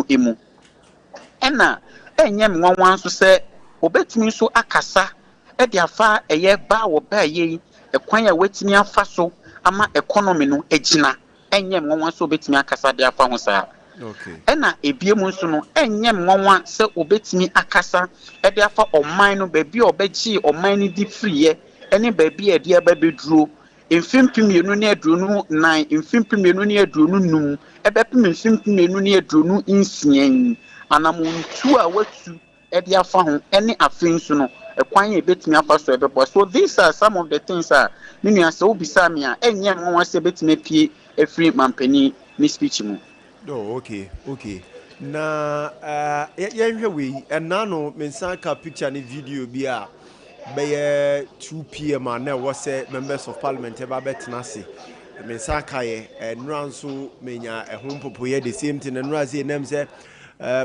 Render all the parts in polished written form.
no mu. Ɛna ɛnyɛ me nwanwa nso sɛ obetumi nso akasa de afa ɛyɛ ba a wɔbaeɛ yi, ɛkwan a watumi afa so ama economy no agyina. Ɛnyɛ me nwanwa sɛ obetumi akasa de afa ho saa. Ɛna ebiem nso no, ɛnyɛ me nwanwa sɛ obetumi akasa de afa ɔman no, baabi a ɔbɛgyee ɔman no di firiiɛ ne baabi a ɛde aba bɛduro mfe 2024, mfe 2025, ɛbɛpem mfe 2026 yi, anammɔntuo a watu de afa ho ne afei nso no, ɛkwan a ebetumi afa so ɛbɛboa. So these are some of the things a, me nua, sɛ wobisa me a, ɛnyɛ nwanwa sɛ ebetumi apue afiri mampanin ne speech mu. Oh, okay. Na yɛnhwɛ wei. Ɛna no me nsa ka picture ne video bi a bɛyɛ 2 p.m. a na ɛwɔ sɛ members of parliament ɛba bɛtena ase. Me nsa ka yɛ nnura nso menya ɛho mpopoyɛ, the same thing. Nnura sɛ ɛnam sɛ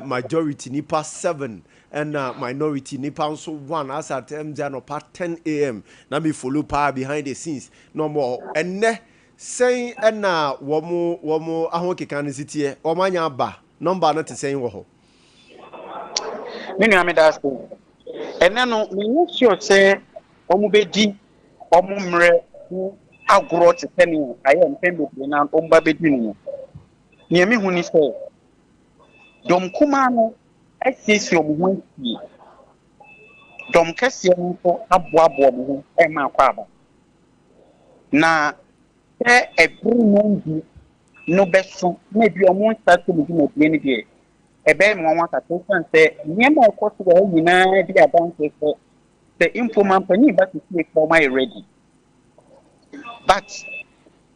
majority nipa 7 ɛna minority nipa nso 1 asa tɛm sɛ anɔpa 10 a.m. na me follow paa behind the scenes na ɔmo ɛnɛ sɛn ɛna wɔn ahokeka no si teɛ, wɔn anya aba number no te sɛn wɔ hɔ? Me nua, me da ase. Ɛnɛ no, menyɛ sure sɛ wɔn bɛdi wɔn mmerɛ ho agorɔ te sɛ nea ayɛ mpɛn bebree na wɔn ba bɛdi no. Nea mehu ni sɛ dɔm kumaa no asiesie wɔn ho asie, dɔm kɛseɛ no nso aboaboa wɔn ho ɛma akɔ aba. Na sɛ ɛbere 9 no bɛso na ebi wɔn nsa so mu dwumadie no deɛ, ɛbɛyɛ mu wɔn akasa, esan sɛ nneɛma a ɛkɔ so wɔ hɔ nyinaa di adanse sɛ mpo mampanin ba sisi ekura, wɔn ayɛ ready. But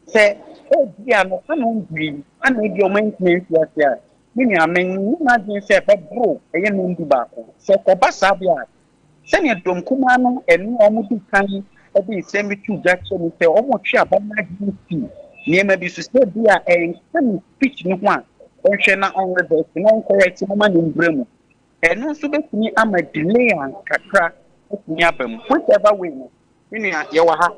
sɛ ebi a nɔka no ndui ana ebi a wɔn ntumi nfi ase a, me nua, me nye n'adwene sɛ ɛbɛboro ɛyɛ 11:30. Sɛ kɔba saa bi a, sɛnea dɔm kumaa no ɛno a wɔn di kan ɛde nsɛm bi to dwa kyerɛ mu sɛ wɔn twe aba n'adwene si nneɛma bi so, sɛ bi a ɛnka ne speech no ho a, ɔnhwɛ na ɔnreverse na ɔncorrect na ɔma ne mbra mu. Ɛno nso bɛtumi ama delay a kakra bɛtumi aba mu. Whichever way no, me nua, yɛwɔ ha,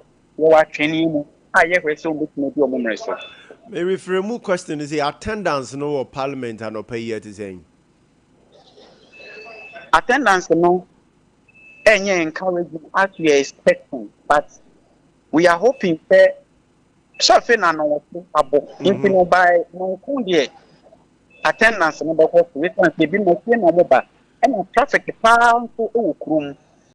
yɛwɔ atwɛne mu a yɛhwɛ sɛ wɔbɛtumi adi wɔn mmerɛ so. Merefrɛ mu question sɛ attendance no wɔ parliament anɔpa yi ɛte sɛn? Attendance no ɛnyɛ encouraging as we are expecting, but we are hoping sɛ afei na anɔwɔso abɔ nti no, by 9 deɛ, attendance no bɛkɔ so, esan sɛ ebi mo fie na ɔmo ba, ɛna traffic paa nso wɔ kurom.